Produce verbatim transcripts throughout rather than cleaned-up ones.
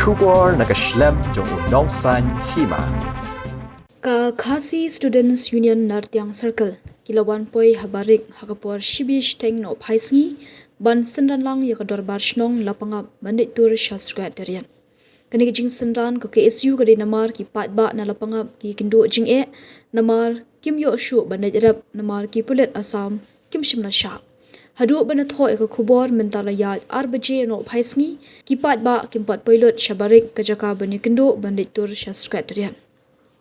Khubor na ka shlem jong u Nongsaiñ Hima. Ka Khasi Students Union Nartiang Circle ki la wan poi ha Barik ha ka por shi baje shiteng nohphai sngi ban synran lang ïa ka Dorbar Shnong Lapangap ban leit tur sha Secretariat. Kane ka jingsynran ka K S U ka dei namar ki paidbah na Lapangap ki kynduh jingeh namar kim ïoh shuh ban leit rep namar ki pulit Assam kim shym la shah. Haduh ban da thoh ïa ka khubor mynta la ïaid ar baje nohphai sngi, ki paidbah kim pat poi lut sha Barik ka jaka ban ïakynduh ban leit tur sha Secretariat.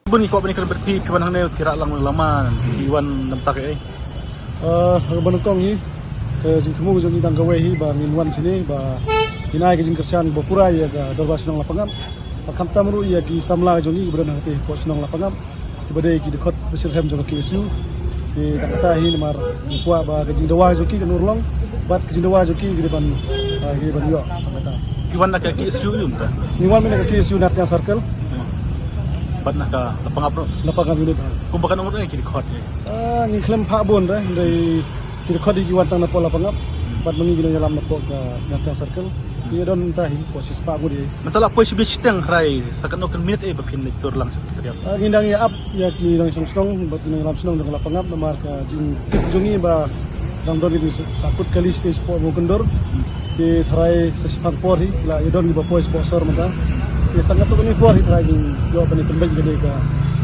Bun ngi kwah ban ïakren bad phi, phi wan hangne phi rah lang lama, phi wan namar kaei? Ah, ha kaba nyngkong hi, ka jingthmu ka jong ngi tang kawei hi ba ngin wan shane ba ngin ai ka jingkyrshan ba pura ïa ka Dorbar Shnong Lapangap. Ba khamtam ruh ïa ki samla ka jong ngi kiba don hangtei hapoh shnong Lapangap, kiba dei ki dkhot bashitrhem jong ka K S U. Te tang kata hi namar ngi kwah ba ka jingdawa jong ki kan urlong bad ka jingdawa jong ki ki dei ban, ah, ki dei ban ïoh tang kata. Ki wan na ka K S U ïa mynta? Ngi wan mynta ka K S U Nartiang Circle. Hmm. Bad na ka Lapangap ruh? Lapangap unit, ha. Kumba kan ong ruh ki dkhot, eh? Ah, ngi khlem phah bun re, hynrei ki dkhot hi ki wan tang napoh Lapangap. Hmm. Bad ma ngi ki nongïalam napoh ka Nartiang Circle. Hmm. Ki don mynta hi hapoh shispah ngut hi. Mynta la poi shi baje shiteng, hynrei sa katno ka minit, eh, ba phin leit tur lang sha Secretariat? Ah, ngi dang ïa ap ïa ki nongshong shnong bad ki nongïalam shnong jong Lapangap namar ka jingtip jong ngi ba dang don ki jingsangkut kali shatei shapoh Mawkyndor. Te tharai sa shiphang por hi ki la ïa don kiba poi shapoh sor mynta. Te sa katto katne por hi tharai ngin ïoh ban ïa pynbeit ïa kane ka,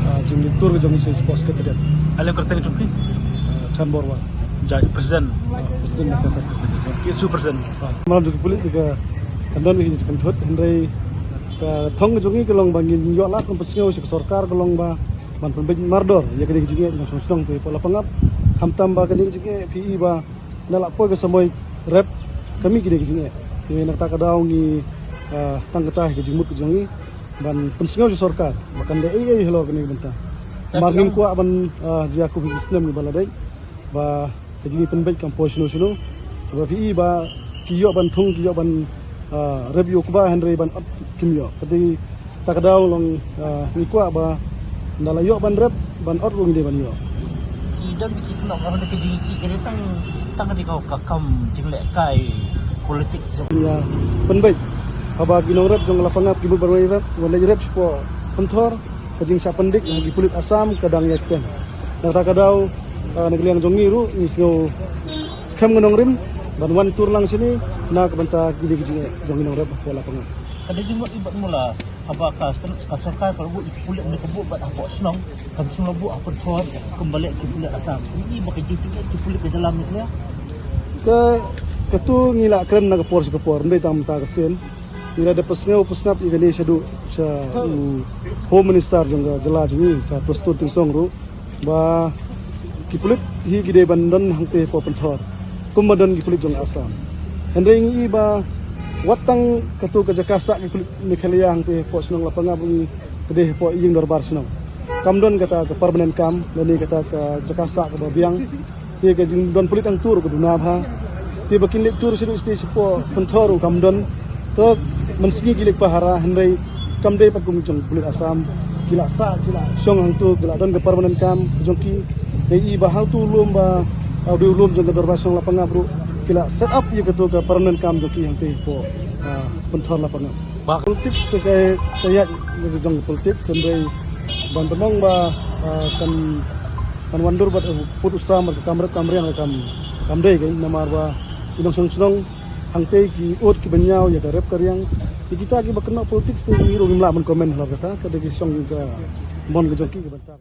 ah, jingleit tur ka jong ngi shatei shapoh Secretariat. Ai lem kyrteng jong phi? Ah, Chan Borwa. Jait, President. Ah, President na ka K S U. K S U President. Ah, malam jong ki pulit ka, kan don ka jingpynthut, hynrei ka thong ka jong ngi ka long ba ngin ïoh lad ban pynsngew sha ka sorkar ka long ba ban pynbeit mardor ïa kane ka jingeh jong nongshong shnong te hapoh Lapangap. Khamtam ba kane ka jingeh phi i ba na la poi ka samoi rep ka mih kane ka jingeh. Te na kata ka daw ngi, ah, tang kata hi ka jingmut ka jong ngi ban pynsngew sha sorkar ba kan leh ei ei halor kane ka bynta. Namar ngim kwah ban, ah, jia kum hi ki snem kiba la dei ba ka jingïapynbeit kam poi shano shano. Ba phi i ba ki ïoh ban thung, ki ïoh ban, ah, rep ïa u kba, hynrei ban ot kim ïoh. Kata ka daw long, ah, ngi kwah ba ynda la ïoh ban rep ban ot ruh ngi dei ban ïoh. Ki don ki kynnoh ka hynda ka jingïakhih ka dei tang, tang ka dei ka kam jinglehkai politics. Ïa pynbeit haba ki nongrep jong Lapangap ki bud ban wan rep, wan leit rep shapoh Pynthor. Ka jingshah pyndik ha ki pulit Assam ka dang ïaid kyrpang. Na kata ka daw, ah, na ka liang jong ngi ruh ngi sngew skhem ka nongrim ban wan tur lang shane na ka bynta kine ki jingeh jong ngi nongrep hapoh Lapangap. Ka dei jingmut i bad mula haba ka, ka sorkar ka la buh ïa ki pulit na ka buh bad hapoh shnong, kam shym la buh ha Pynthor kumba leh ki pulit Assam. Ngi i ba ka jingeh ki pulit ka jylla Meghalaya. Ka, katu ngi la kren na ka por sha ka por, ym dei tang mynta ka sien. Ngi la dep pynsngew pynsngap ïa kane shaduh sha u Home Minister jong ka jylla jong ngi, Sir Prestone Tynsong ruh, ba ki pulit hi ki dei ban don hangtei hapoh Pynthor kumba don ki pulit jong Assam. Hynrei ngi i ba wat tang katu ka jaka sah ki pulit Meghalaya hangtei hapoh shnong Lapangap ruh ngi ka dei hapoh ïing dorbar shnong. Kam don kata ka permanent camp lane kata ka jaka sah kaba biang. Te ka jingdon pulit hangtu ruh ka duna bha. Te ba kin leit tur sha shatei shapoh Pynthor ruh kam don. To mynsngi ki leit pahara, hynrei kam dei pat kum jong pulit Assam. Ki la sah, ki la shong hangtu, ki la don ka permanent camp jong ki. Ngi i ba hangtu u lum ba, ah, u dei u lum jong ka dorbar shnong Lapangap ruh ki la set up ïa katu ka permanent camp jong ki hangtei hapoh, ah, Pynthor Lapangap. Ba politics te ka, ka ïaid jong politics, hynrei ban pynmong ba, ah, kan, kan wan dur bad, eh, put u sam bad ka kam rep kam riang kam, kam dei kein, namar ba i nongshong shnong hangtei ki ud ki ban ñiew ïa ka rep ka riang. Ïa kita kiba kynnoh politics te ngi ruh ngim lah ban comment halor kata, ka dei ka shong ka mon ka jong ki ka bynta.